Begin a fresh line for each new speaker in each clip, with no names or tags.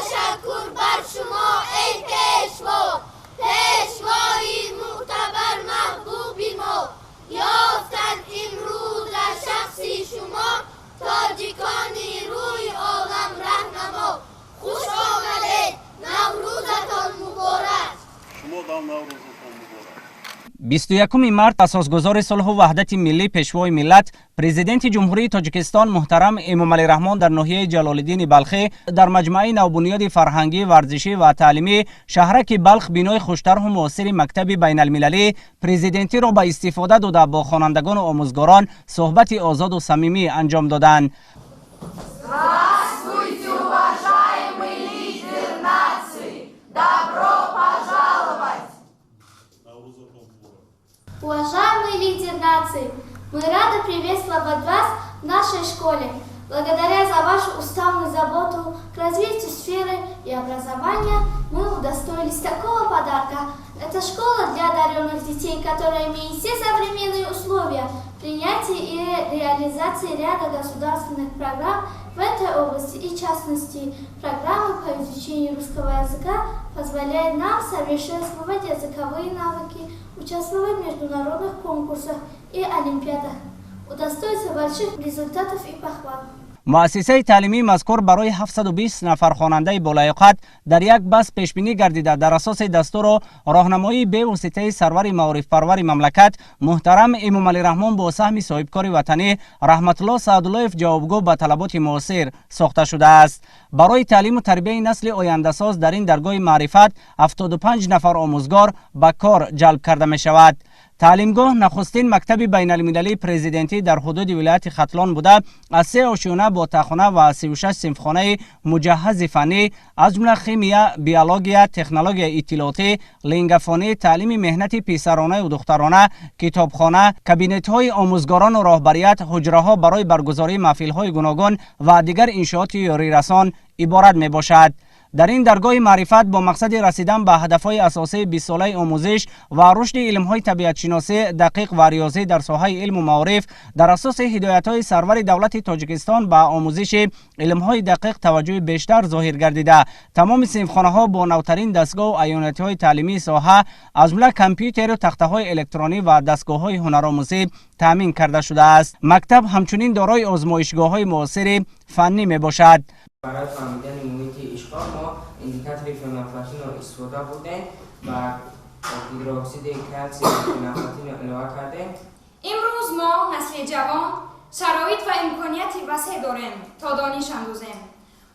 Ташаккур бар шумо, эй Пешво, Пешвои мӯътабар, маҳбуби мо. Ёфтанд имрӯз дар шахси шумо тоҷикони рӯи олам раҳнамо. Хуш омадед, Наврӯзатон муборак!
Шумо дам Наврӯзатон муборак!
21 март асосгузори сулҳу ваҳдати миллӣ, Пешвои миллат, Президенти Ҷумҳурии Тоҷикистон муҳтарам Эмомалӣ Раҳмон дар ноҳияи Ҷалолиддини Балхӣ дар маҷмӯаи навбунёди фарҳангӣ, варзишӣ ва таълимӣ шаҳраки Балх бинои хуштарҳу муосири мактаби байналмилалӣ президентиро ба истифода дода, бо хонандагону омӯзгорон суҳбати озоду самимӣ анҷом доданд.
Здравствуйте, уважаемый лидер нации! Добро пожаловать!
Наврӯзатон муборак!
Уважаемый лидер нации, мы рады приветствовать вас в нашей школе. Благодаря за вашу уставную заботу к развитию сферы и образования мы удостоились такого подарка. Это школа для одаренных детей, которая имеет все современные условия принятия и реализации ряда государственных программ в этой области и, в частности, программы по изучению русского языка позволяет нам совершенствовать языковые навыки, участвовать в международных конкурсах и олимпиадах, удостоиться больших результатов и похвал.
Муассисаи таълимии мазкур барои 720 нафар хонандаи болаёқат дар як баст пешбинӣ гардида, дар асоси дастуру роҳнамоии бевоситаи сарвари маорифпарвари мамлакат муҳтарам Эмомалӣ Раҳмон бо саҳми соҳибкори ватанӣ Раҳматулло Саадуллоев ҷавобгӯ ба талаботи муосир сохта шудааст. Барои таълиму тарбияи насли ояндасоз дар ин даргоҳи маърифат 75 нафар омӯзгор ба кор ҷалб карда мешавад. Таълимгоҳ нахустин мактаби байналмилалии президентӣ дар ҳудуди вилояти Хатлон буда, аз се ошёна бо тахона ва 36 синфхонаи муҷаҳҳази фаннӣ, аз ҷумла химия, биология, технологияи иттилоотӣ, лингафонӣ, таълими меҳнати писаронаю духтарона, китобхона, кабинетҳои омӯзгорону роҳбарият, ҳуҷраҳо барои баргузории маҳфилҳои гуногун ва дигар иншооти ёрирасон иборат мебошад. Дар ин даргоҳи маърифат бо мақсади расидан ба ҳадафҳои асосии бистсолаи омӯзиш ва рушди илмҳои табиатшиносӣ, дақиқ ва риёзӣ дар соҳаи илму маориф, дар асоси ҳидоятҳои сарвари давлати Тоҷикистон ба омӯзиши илмҳои дақиқ таваҷҷӯҳи бештар зоҳир гардида, тамоми синфхонаҳо бо навтарин дастгоҳу аёнатиҳои таълимии соҳа, аз ҷумла компютеру тахтаҳои электронӣ ва дастгоҳҳои ҳунаромӯзӣ таъмин карда шудааст. Мактаб ҳамчунин дорои озмоишгоҳҳои муосири фаннӣ мебошад.
Барои фаҳмидани муҳити ишқор мо индикатори фенофталеинро истифода бурдем ва гидрооксиди калсий фенофталеинро илова кардем.
Имрӯз мо, насли ҷавон, шароит ва имконияти васеъ дорем, то дониш андӯзем,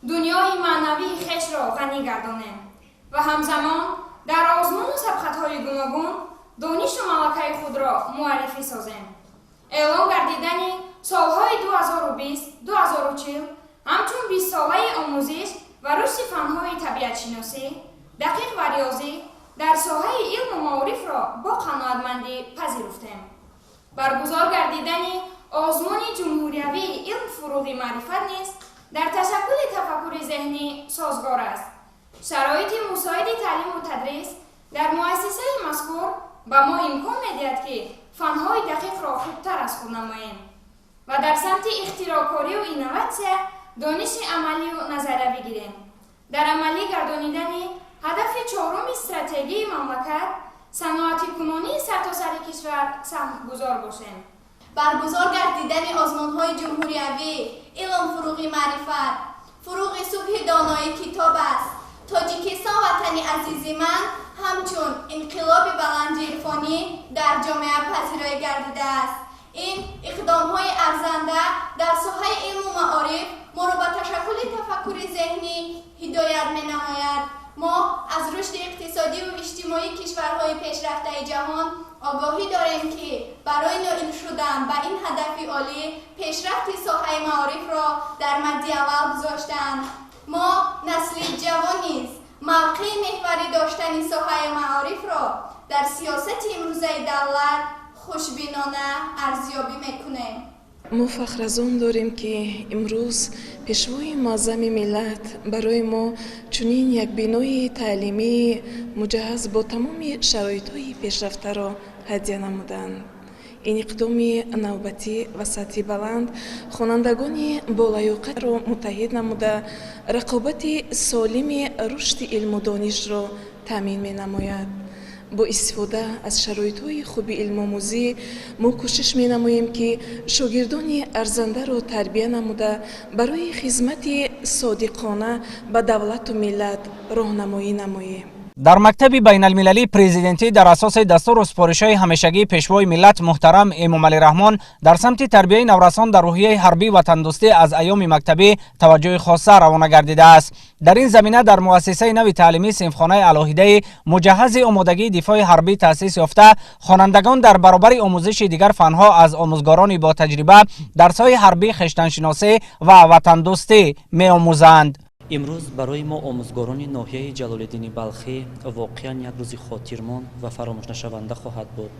дунёи маънавии хешро ғанӣ гардонем ва ҳамзамон дар озмуну сабқатҳои гуногун донишу малакаи худро муаррифӣ созем. Эълон гардидани солҳои 2020-2040 ҳамчун бистсолаи омӯзиш ва рушди фанҳои табиатшиносӣ, дақиқ ва риёзӣ дар соҳаи илму маорифро бо қаноатмандӣ пазируфтем. Баргузор гардидани озмуни ҷумҳуриявии «Илм фурӯғи маърифат» низ дар ташаккули тафаккури зеҳнӣ созгор аст. Шароити мусоиди таълиму тадрис дар муассисаи мазкур ба мо имкон медиҳад, ки фанҳои дақиқро хубтар аз худ намоем ва дар самти ихтироъкорию инноватсия дониши амалию назариявӣ гирем. Дар амалӣ гардонидани ҳадафи чоруми стратегии мамлакат, саноатикунонии сартосари кишвар, саҳмгузор бошем.
Баргузор гардидани озмунҳои ҷумҳуриявӣ «Илм фурӯғи маърифат», «Фурӯғи субҳи доноӣ китоб аст», «Тоҷикистон ватани азизи ман» ҳамчун инқилоби баланди ирфонӣ дар ҷомеа пазироӣ гардидааст. Ин иқдомҳои арзанда дар соҳаи илму маориф моро ба ташаккули тафаккури зеҳнӣ ҳидоят менамояд. Мо аз рушди иқтисодиву иҷтимоии кишварҳои пешрафтаи ҷаҳон огоҳӣ дорем, ки барои ноил шудан ба ин ҳадафи олӣ пешрафти соҳаи маорифро дар мадди аввал гузоштанд. Мо, насли ҷавон, низ мавқеи меҳварӣ доштани соҳаи маорифро дар сиёсати имрӯзаи давлат хушбинона арзёбӣ мекунем.
Мо фахр аз он дорем, ки имрӯз Пешвои муаззами миллат барои мо чунин як бинои таълимии муҷаҳҳаз бо тамоми шароитҳои пешрафтаро ҳадя намуданд. Ин иқдоми навбатӣ ва сатҳи баланд хонандагони болаёқатро муттаҳид намуда, рақобати солими рушди илму донишро таъмин менамояд. Бо истифода аз шароитҳои хуби илмомӯзӣ мо кӯшиш менамоем, ки шогирдони арзандаро тарбия намуда, барои хизмати содиқона ба давлату миллат роҳнамоӣ намоем.
Дар мактаби байналмилалии президентӣ дар асоси дастуру супоришҳои ҳамешагии пешвои миллат муҳтарам Эмомалӣ Раҳмон дар самти тарбияи наврасон дар рӯҳияи ҳарбӣ ватандӯстӣ аз айёми мактабӣ таваҷҷӯҳи хоса равона гардидааст. Дар ин замина дар муассисаи нави таълимӣ синфхонаи алоҳидаи муҷаҳҳази омодагии дифои ҳарбӣ таъсис ёфта, хонандагон дар баробари омӯзиши дигар фанҳо аз омӯзгорони ботаҷриба дарсҳои ҳарбӣ, хештаншиносӣ ва ватандӯстӣ меомӯзанд.
Имрӯз барои мо, омӯзгорони ноҳияи Ҷалолиддини Балхӣ, воқеан як рӯзи хотирмон ва фаромӯшнашаванда хоҳад буд,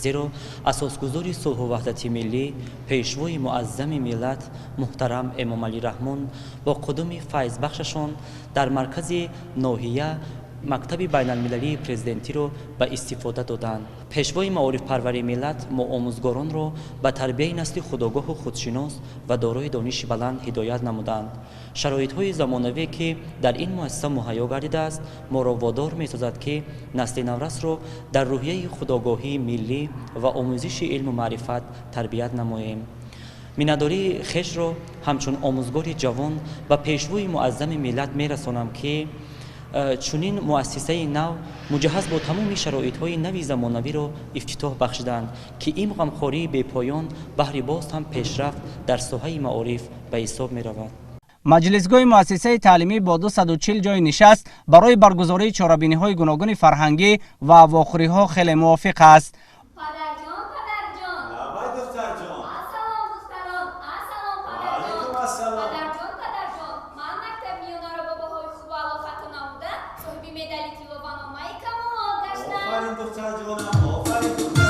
зеро асосгузори сулҳу ваҳдати миллӣ, пешвои муаззами миллат муҳтарам Эмомалӣ Раҳмон бо қудуми файзбахшашон дар маркази ноҳия мактаби байналмилалии президентиро ба истифода доданд. Пешвои маорифпарвари миллат мо омӯзгоронро ба тарбияи насли худогоҳу худшинос ва дорои дониши баланд ҳидоят намуданд. Шароитҳои замонавие, ки дар ин муассиса муҳайё гардидааст, моро водор месозад, ки насли наврасро дар рӯҳияи худогоҳии миллӣ ва омӯзиши илму маърифат тарбият намоем. Миннатдории хешро ҳамчун омӯзгори ҷавон ба пешвои муаззами миллат мерасонам, ки чунин муассисаи нав муҷаҳҳаз бо тамоми шароитҳои нави замонавиро ифтитоҳ бахшиданд, ки ин ғамхории бепоён баҳри боз ҳам пешрафт дар соҳаи маориф ба ҳисоб меравад.
Маҷлисгоҳи муассисаи таълимӣ бо 240 ҷойи нишаст барои баргузории чорабиниҳои гуногуни фарҳангӣ ва вохӯриҳо хеле мувофиқ аст.
Падарҷон, падарҷон.
Лаббай, духтарҷон.
Ассалом, духтарон, ассалом, падарҷон.
Алайкум ассалом.
Падарҷон, падарҷон, ман мактаби миёнаро бо баҳои хубу аъло хатм намуда, соҳиби медали тилло ва номаи камолот гаштам.
Офарин, духтарҷонам, офарин, духтарҷонам.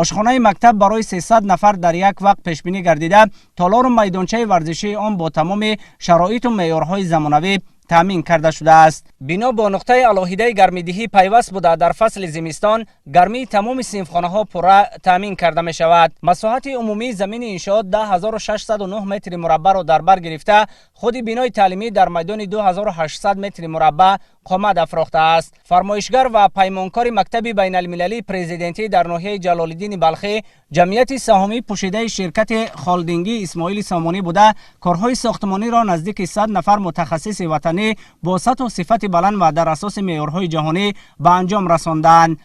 Ошхонаи мактаб барои 300 нафар дар як вақт пешбинӣ гардида, толору майдончаи варзишии он бо тамоми шароиту меъёрҳои замонавӣ таъмин карда шудааст. Бино бо нуқтаи алоҳидаи гармидиҳӣ пайваст буда, дар фасли зимистон гармии тамоми синфхонаҳо пурра таъмин карда мешавад. Масоҳати умумии замини иншоот 10609 метри мураббаъро дар бар гирифта, худи бинои таълимӣ дар майдони 2800 метри мураббаъ қомат афрохтааст. Фармоишгар ва паймонкори мактаби байналмилалии президентӣ дар ноҳияи Ҷалолиддини Балхӣ ҷамъияти саҳомии пӯшидаи ширкати холдингии Исмоили Сомонӣ буда, корҳои сохтмониро наздики 100 нафар мутахассиси ватанӣ бо сатҳу сифати баланд ва дар асоси меъёрҳои ҷаҳонӣ ба анҷом расондаанд.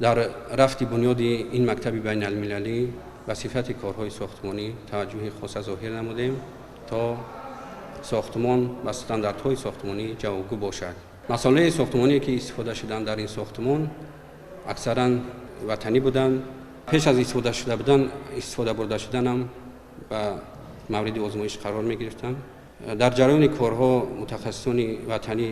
Дар рафти бунёди ин мактаби байналмилалӣ ба сифати корҳои сохтмонӣ таваҷҷӯҳи хоса зоҳир намудем, то сохтмон ба стандартҳои сохтмонӣ ҷавобгӯ бошад. Масолеҳи сохтмоние, ки истифода шуданд дар ин сохтмон, аксаран ватанӣ буданд. Пеш аз истифода шуда будан, истифода бурда шуданам ба мавриди озмоиш қарор мегирифтанд. Дар ҷараёни корҳо мутахассисони ватанӣ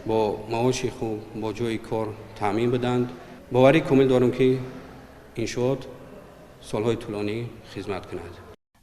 бо маоши хуб, бо ҷойи кор таъмин буданд. Боварӣ комил дорам, ки иншоот солҳои тӯлонӣ хизмат кунад.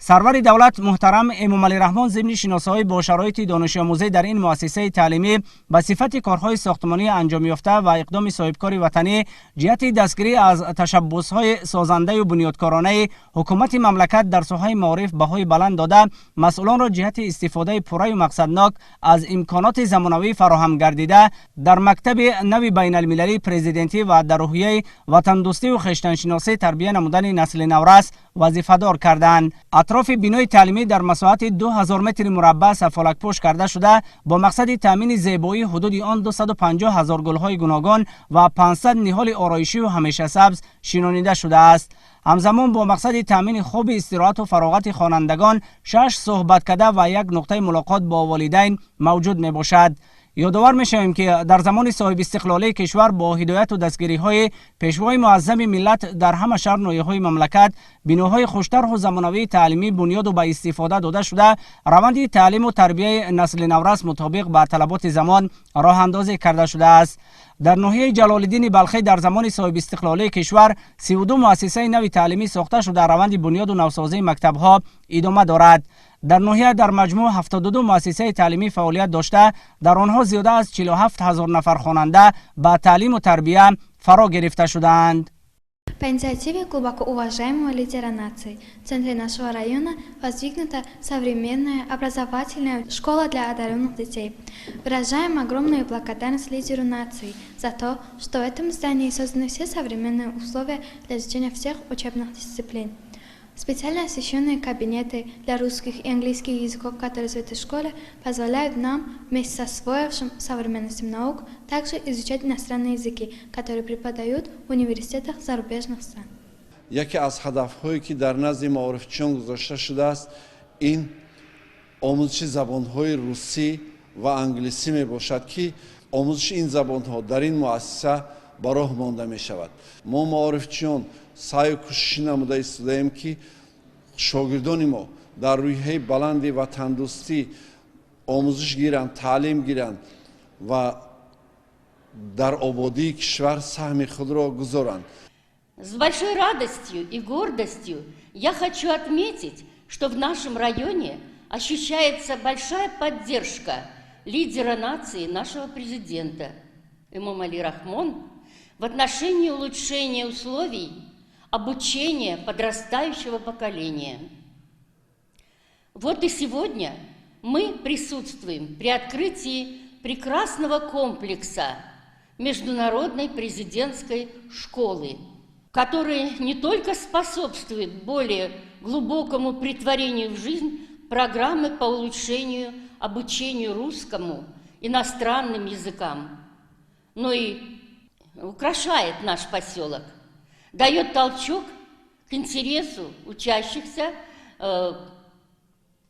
Сарвари давлат муҳтарам Эмомалӣ Раҳмон зимни шиносоӣ бо шароити донишомӯзӣ дар ин муассисаи таълимӣ ба сифати корҳои сохтмонӣ анҷомёфта ва иқдоми соҳибкори ватанӣ ҷиҳати дастгирӣ аз ташаббусҳои созандаю бунёдкоронаи ҳукумати мамлакат дар соҳаи маориф баҳои баланд дода, масъулонро ҷиҳати истифодаи пурраю мақсаднок аз имконоти замонавӣ фароҳам гардида дар мактаби нави байналмилалии президентӣ ва дар рӯҳияи ватандӯстиву хештаншиносӣ тарбия намудани насли наврас вазифадор карданд. Атрофи бинои таълимӣ дар масоҳати 2000 метри мураббаъ сафолакпӯш карда шуда, бо мақсади таъмини зебоии ҳудуди он 250 ҳазор гулҳои гуногон ва 500 ниҳоли ороишию ҳамешасабз шинонида шудааст. Ҳамзамон бо мақсади таъмини хуби истироҳату фароғати хонандагон шаш суҳбаткада ва як нуқтаи мулоқот бо волидайн мавҷуд мебошад. Ёдовар мешавем, ки дар замони соҳибистиқлолии кишвар бо ҳидояту дастгириҳои пешвои муаззами миллат дар ҳама шаҳр ноҳияҳои мамлакат биноҳои хуштарҳу замонавии таълимӣ бунёду ба истифода дода шуда, раванди таълиму тарбияи насли наврас мутобиқ ба талаботи замон роҳандозӣ карда шудааст. Дар ноҳияи Ҷалолиддини Балхӣ дар замони соҳибистиқлолии кишвар 32 муассисаи нави таълимӣ сохта шуда, раванди бунёду навсозии мактабҳо идома дорад. Дар ноҳия дар маҷмӯъ 72 муассисаи таълимӣ фаъолият дошта, дар онҳо зиёда аз 47 ҳазор нафар хонанда ба таълиму тарбия фаро гирифта шудаанд.
По инициативе глубоко уважаемого лидера нации в центре нашего района воздвигнута современная образовательная школа для одаренных детей. Выражаем огромную благодарность лидеру нации за то, что в этом здании созданы все современные условия для изучения всех учебных дисциплин. Специально освещенные кабинеты для русских и английских языков, которые в этой школе, позволяют нам, вместе с освоившим современностью наук, также изучать иностранные языки, которые преподают в университетах зарубежных стран.
Яке аз ҳадафҳое, ки дар назди маорифчиён гузошта шудааст, ин омӯзиши забонҳои русӣ ва англисӣ мебошад, ки омӯзиши ин забонҳо дар ин муассиса ба роҳ монда мешавад. Мо, маорифчиён, саъю кӯшишӣ намуда истодаем, ки шогирдони мо дар рӯҳияи баланди ватандӯстӣ омӯзиш гиранд, таълим гиранд ва дар ободии кишвар саҳми худро гузоранд.
С большой радостью и гордостью я хочу отметить, что в нашем районе ощущается большая поддержка лидера нации, нашего президента Эмомали Рахмон, в отношении улучшения условий обучения подрастающего поколения. Вот и сегодня мы присутствуем при открытии прекрасного комплекса Международной президентской школы, который не только способствует более глубокому претворению в жизнь программы по улучшению обучению русскому, иностранным языкам, но и украшает наш поселок, дает толчок к интересу учащихся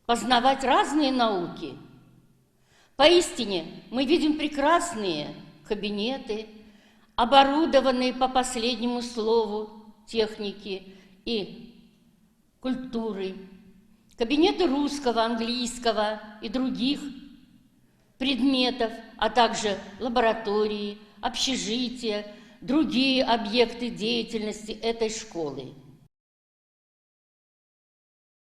познавать разные науки. Поистине мы видим прекрасные кабинеты, оборудованные по последнему слову техники и культуры, кабинеты русского, английского и других предметов, а также лаборатории, общежития другие объекты деятельности этой школы.